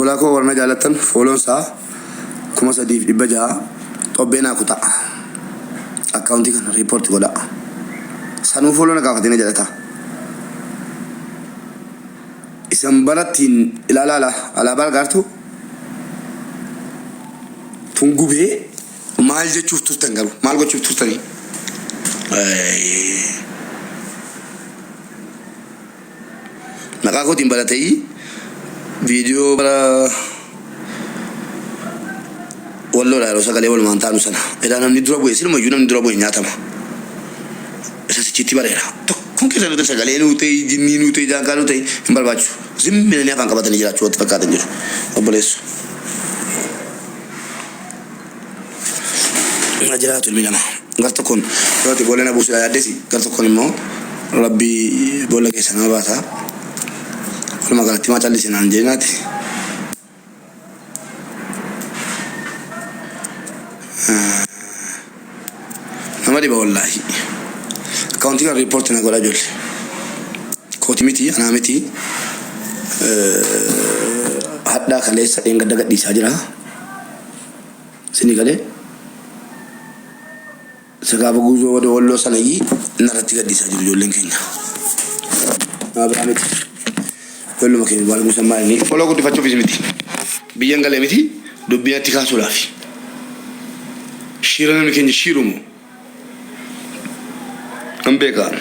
Obbolaa koo warra na jaalattan fooloon isaa 3600 xobbee naa kutaa. Akkaawuntii kana riippoorti godhaa. Sanuu fooloo na gaafatee na jedhata. Isan barattiin ilaalaa alaa alaabaa argaartu tun gubee maal jechuuf turtan garuu maal gochuuf turtanii? Maqaa kootiin baratee viidiyoo bara walloodha yeroo sagalee walumaan taanu sana. Edaa namni dura bu'e silumayyuu namni dura bu'e nyaatama. Isa sichitti bareera. Tokkoon keessan nuti sagalee nuu ta'e, jinnii nuu ta'e, jaankaa nuu ta'e hin barbaachisu. Zimminanii afaan qabatanii jiraachuu watti fakkaatan jiru. Obboleessu. Na jiraatu ilmi namaa. Gar tokkoon yoo ati boolla na buusuudha yaaddesi gar tokkoon immoo rabbi boolla keessa nama baasa. Walumaa galatti maa callise naan jeenaati. Nama dhiba wallaahi. Akkaawuntii kana riippoorti na godhaa ijoollee. Kooti miti anaa miti. Hadhaa kaleessa dheengadda gadhiisaa jira. Isinii galee? Isa gaafa guuzoo wada walloo sanayyii narratti gadhiisaa jiru ijoolleen keenya. Nama biraa miti. Ijoolluma keenya waan guusan maal inni foloo guddifachuufis miti. Biyyan galee miti dubbii natti kaasuudhaafi. Shiira namni keenya shiiru moo? Nan beekaan.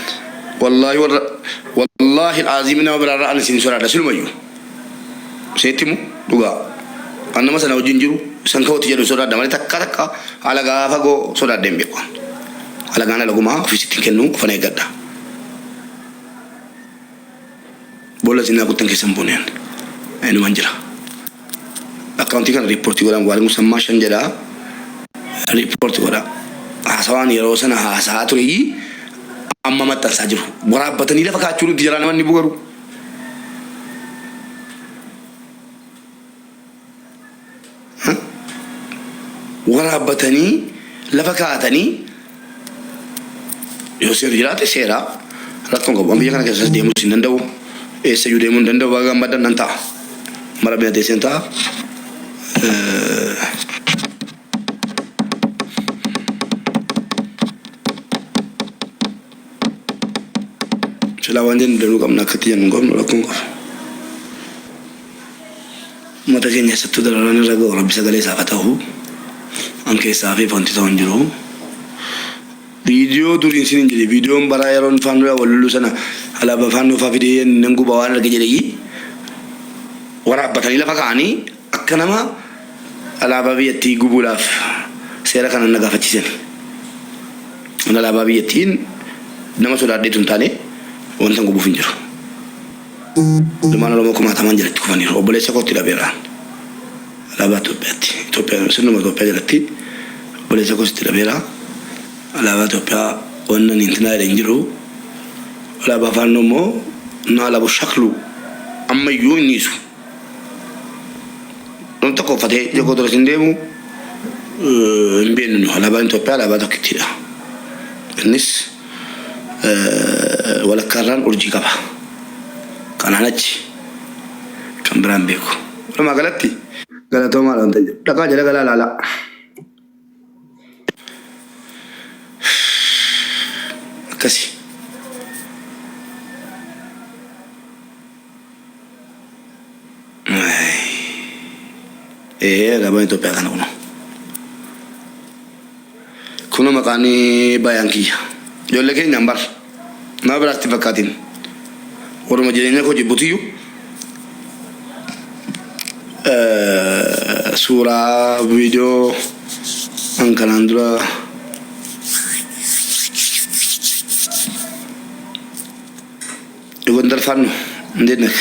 Wallaahi warra wallaahi alaaziim nama biraarraa ani isin sodaadha silumayyuu. Isinitti himu dhugaa. An nama sana wajjin jiru isan ka'utti jedhu sodaadha malee takka takka alagaa fagoo sodaadha hin beeku. Alagaan alagumaa ofiisitti hin kennu ofan eeggadha. Boolla xinnaa kuttan keessa hin buuneen inuman jira. Akkaawuntii kana riippoortii godhaan waan musammaa 5 jedha riippoortii godha. Haasawaan yeroo sana haasa'aa ture amma maxxansaa jiru. Waraabbatanii lafa kaachuu nuti jalaa namanni bugaru. Waraabbatanii lafa kaa'atanii yoo seerri jiraate seera rakkoon qabu. An biyya kana keessas deemuus hin danda'u. Eessayyuu deemuu hin danda'u. Baga gammaddan nan ta'a. Mara bina teesseen ta'a. Silaa waan jennu danuu qabna akkatti jennu hin qabnu rakkoon qabu. Uummata keenya eessattuu dararaan irra ga'u Rabbi sagalee isaaf haa ta'u. An keessaa hafeef wanti ta'u hin jiru. Viidiyoo duriin sin hin jedhe viidiyoon baraa yeroon faannoo wal loluu sana alaabaa faannoo faa fidee nan guba waan arge jedhe waraabbatanii lafa kaa'anii akka nama alaabaa biyyattii gubuudhaaf seera kana na gaafachiisan. An alaabaa biyyattiin nama sodaadheetu hin taane wanta gubuuf hin jiru. Ilmaan Oromoo kumaatamaan jalatti kufaniiru. Obboleessa kootti dhabeera. Alaabaa Itoophiyaatti. Itoophiyaa sirnuma Itoophiyaa jalatti obboleessa koos itti dhabeera. Alaabaa Itoophiyaa wanna ani intinaa jedhe hin jiru. Alaabaa faannoo immoo naa labu shaklu ammayyuu hin dhiisu. Namni tokko uffatee ija koo duras hin deemu hin beeknu nu. Alaabaan Itoophiyaa alaabaa tokkittiidha. Innis walakkaarraan urjii qaba. Kanaan achi kan biraan beeku. Walumaa galatti galatoomaa wanta jedhu. Dhaqaa jala galaa ilaalaa. Akkasi. Ee alaabaan Itoophiyaa kana kunoo. Kunoo maqaan bayaan kiyya. Ijoollee keenyaan bar. Nama biraatti hin fakkaatin. Warruma jireenya koo jibbutiyyuu suuraa viidiyoo an kanaan dura የጎንደር ፋኖ እንዴት ነህ?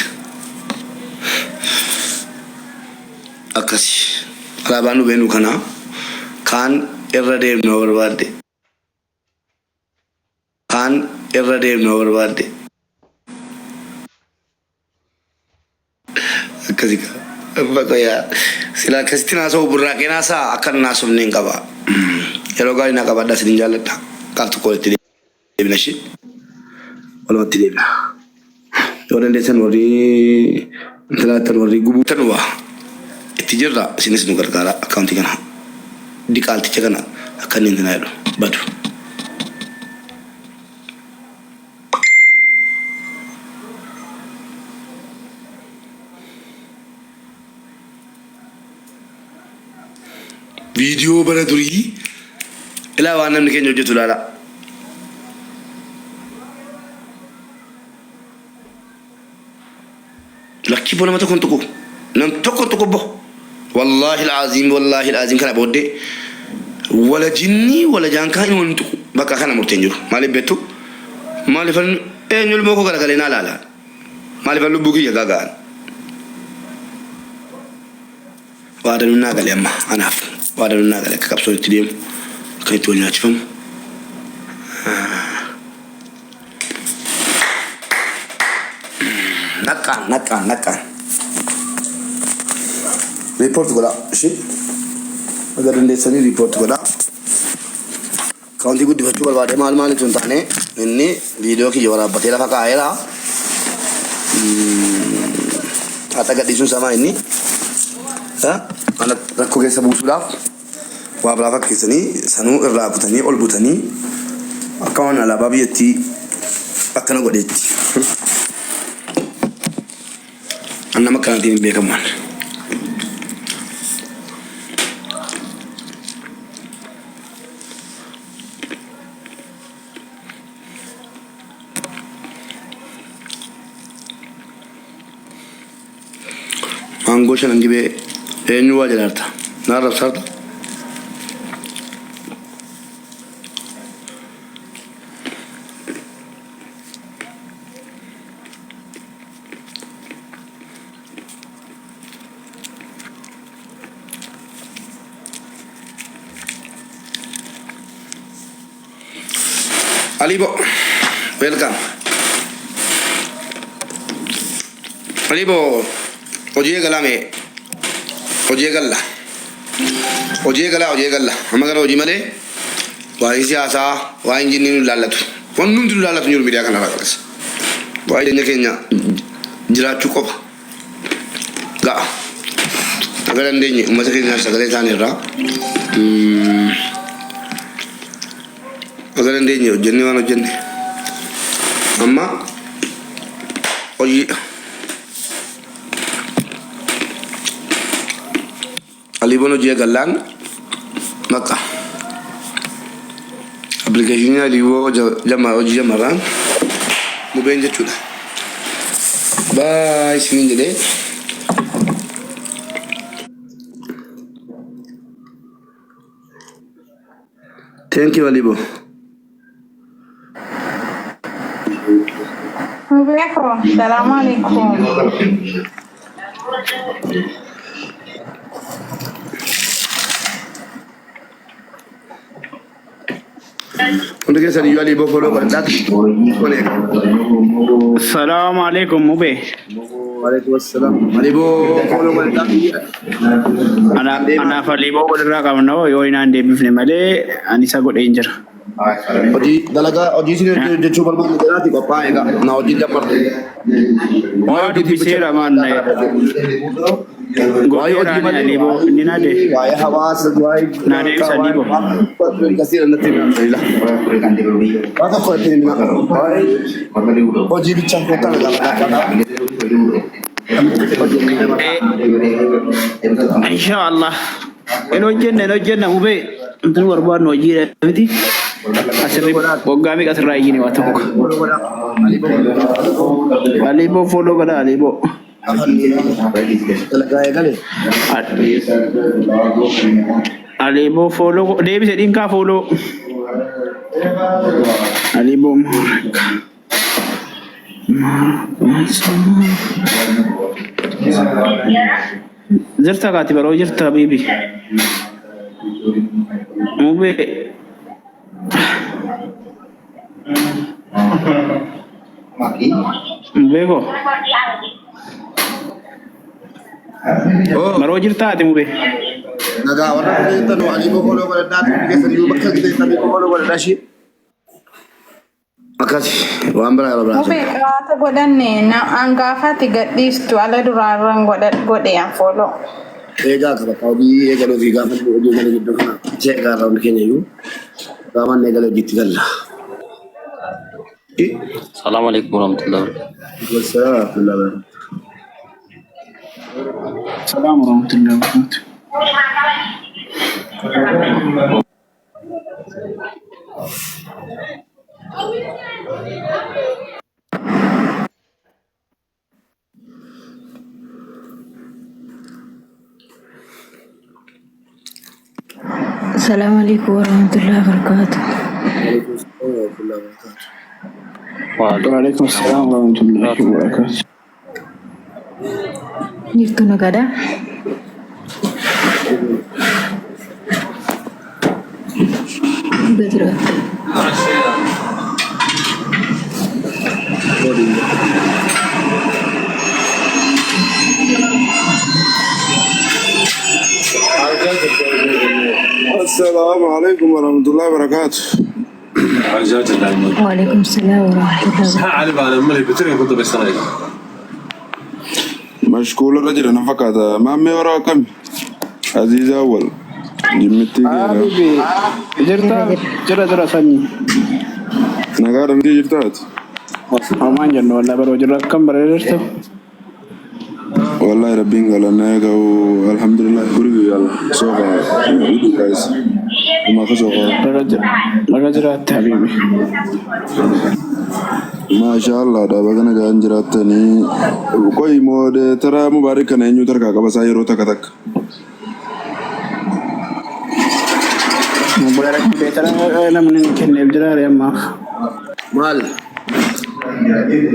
Akkasi alaabaan nu beenu kana kaan irra deemnu yoo barbaadde kaan irra deemnu yoo barbaadde akkasi kaa. Bakka yaa sila akkasitti naasa'u burraaqee naasa'a akka hin naasofne hin qaba. Yeroo gaarii naa qabaadhaa isinin jaalladha. Qaaf tokko walitti deebina ishee. Walumatti deebina. Yoo dandeessan warri intalaattan warri gubuutan waa. Itti jirra isinis nu gargaara akkaawuntii kana diqaalticha kana akka inni hin jedhu badu. Viidiyoo bara durii ilaa waan namni keenya hojjetu ilaala. Lakkii boo nama tokko hin tuqu. Nam tokko hin tuqu boo. Wallaahi al'aaziim wallaahi al'aaziim kana booddee wala jinnii wala jaankaa inuma hin tuqu. Bakka kana murteen jiru. Maaliif beektu? Maaliifan eenyu ilmoo koo garagalee naa laala? Maaliifan lubbuu kiyya gaaga'an? Waa danuun naa gale amma anaaf. Waa danuun naa gale akka qabsoon itti deemu akka itti wal nyaachifamu. Naqqaan naqqaan naqqaan. Riippoorti godhaa ishee. Aga dandeessanii riippoorti godhaa. Akkaawuntii guddifachuu barbaade maal maalitu hin taane inni viidiyoo kiyya waraabbatee lafa kaa'eera. Haxa gadhiisuun samaa inni ana rakkoo keessa buusuudhaaf waa biraa fakkeessanii sanuu irraa kutanii ol butanii akka waan alaabaa biyyattii akkana godheetti. An nama akkanaatiin hin beekamu an. Maangoo shanan gibee eenyu waa jedhaarta? Na arrabsaarta? Alibo, welcome. Alibo, hojii eegalaa mee? Hojii eegalla. Hojii eegalaa, hojii eegalla. Amma gara hojii malee waa'ee siyaasaa, waa'ee injinnii nu ilaallatu. Wanni hundi nu ilaallatu hin jiru miidiyaa kanarraa qalas. Waa'ee jireenya keenya jiraachuu qofa. Ga'a. Haga dandeenye uummata keenyaaf sagalee taane irraa. Haga dandeenye hojjennee waan hojjenne. Amma hojii Aliiboon hojii eegallaan bakka appilikeeshinii Aliiboo hojii jamarraan mubeen jechuudha. Baay isiniin jedhee. Thank you Aliiboo. Mubeko, salamu alaikum. Hundi keessan iyyuu Aliiboo follow godhadhaati. Kun eega. Salaamu alaikum mube. Waalaikum assalam. Aliiboo follow godhadhaa. Anaaf Aliiboo walirraa qabna hoo yoo inaan deebifne malee ani isa godhee hin jira. Hojii dalagaa hojii isin hojjechuu barbaanne jiraati qophaa'e egaa na hojii jammartu. Waa Waa'ee hojiitiif bicha dubbiseera maan waa'ee godheera hojii ani malee Aliiboo inni naa waa'ee waa'ee hawaasa waa'ee naa deebisa waa'ee Aliiboo. waan kasiira natti himina. Waa tokko itti himina. Waa'ee hojii bicha kottaa na gaafadhaa. Insha Allah. Hin hojjenna hin hojjenna mubee. Wanti nu barbaadnu hojii miti. Asirri waggaa meeqa asirraa iyyine waa tokko. Aliiboo fooloo godha Aliiboo. Dalagaa eegale. Aliiboo fooloo deebise dhinkaa fooloo. Aliiboo Jirta kaati baroo jirta habiibi. Mubee mubee koo Oh, baroo jirta ati mubee. nagaa warra kubeettan Aliiboo follow godhadhaa. Hundi keessan iyyuu bakka jirtan Aliiboo follow godhadhaa ishee. Akkas waan biraa yeroo biraa Mubee haasofna. qaata godhanne na hangaafati gadhiistu ala duraarran godhe an follow. Eegaa akka bakka hojii eegaluu fi gaafa inni hojii eegalee gidduu kana isa eegaa irraa hundi keenya iyyuu gaafa inni eegalee hojiitti galla. Salaam alaikum warahmatullahi wabarakatuh. Wassalaam. Salaam warahmatullahi wabarakatuh. Assalamu alaikum warahmatullahi wabarakatuh. Waalaikum salaam warahmatullahi wabarakatuh. Waalaikum salaam warahmatullahi wabarakatuh. Jirtu nagaadha? Dhuga jiraattu. Assalaamu alaikum warahmatullahi wabarakatuh. Waalaikum salaam warahmatullahi wabarakatuh. Mashkuula irra jira na fakkaata. Maammee warra akkami? Aziizaa wal. Jimmitti keera. Habibi jirta Jira jira. jira jira sanyii. Nagaa dhamdii jirtaati? Homaan jennu wallaa baroo jirra akkam bareeda jirtu. Wallahi rabbiin galannaa ga'u alhamdulillah guriga yalla soofa guduu guys. Uma ka soofa. Baga jiraatte habibi. Maasha Allah dha baga nagaan jiraattanii. Qoy moodeetara mubaarik kana eenyutu harkaa qaba isaa yeroo takka takka. Mubaarak beetara namni hin kenneef jira ree ammaaf. Maal?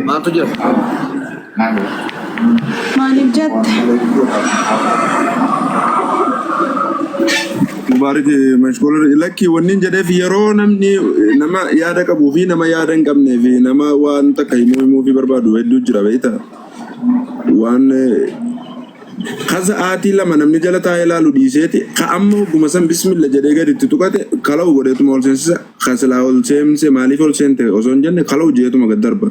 Maaltu jira? Maaliif jette? Mubaarik mashkuula lakki wanni hin jedheef yeroo namni nama yaada qabuu fi nama yaada hin qabnee fi nama waan takka himuu himuu fi barbaadu hedduu jira beektaa. Waan Ka sa'aatii 2 namni jala taa'ee laalu dhiiseeti ka amma hogguma san bismilla jedhee gadi itti tuqate kala'u godheetuma ol seensisa ka silaa ol seense maaliif ol seente osoo hin jenne kala'u jeetuma gad darba.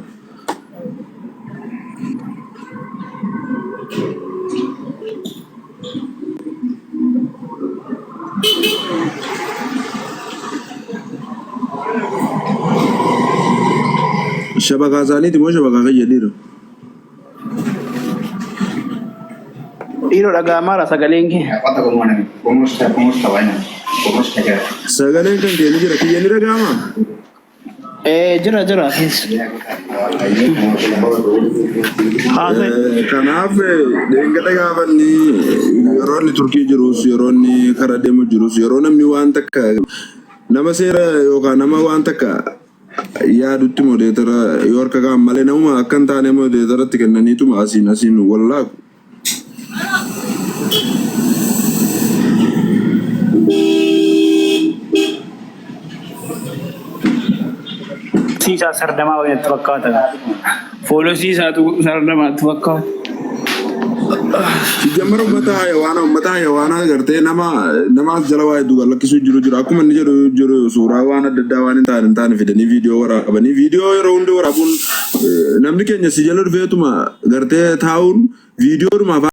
Shabakaa isaaniiti moo shabakaa kiyya dhiira? Dhiiroo dhaga'amaara sagaleen kee. Sagaleen kan kee ni jira kiyya ni dhaga'amaa? Ee jira jira keessa. Haasa'e. Kanaaf dheengadda gaafa inni yeroo inni Turkii jirus yeroo inni kara deemu jirus yeroo namni waan takka nama seera yookaan nama waan takka yaadutti modeetara yoo harka ka'an malee namuma akka hin taane modeetaratti kennaniituma asiin asiin wallaaqu. Siisaa sardamaa wayii natti fakkaata. Foolosii isaatu sardamaa natti fakkaata. Sijammar ummata hayawaana ummata hayawaana gartee nama nama as jala waa hedduu gad lakkisuu jiru jira. Akkuma inni jedhu jiru suuraa waan adda addaa waan hin taane hin taane fidanii viidiyoo waraabanii viidiyoo yeroo hunda waraabuun namni keenya si jala dhufeetuma gartee taa'uun viidiyoodhuma afaan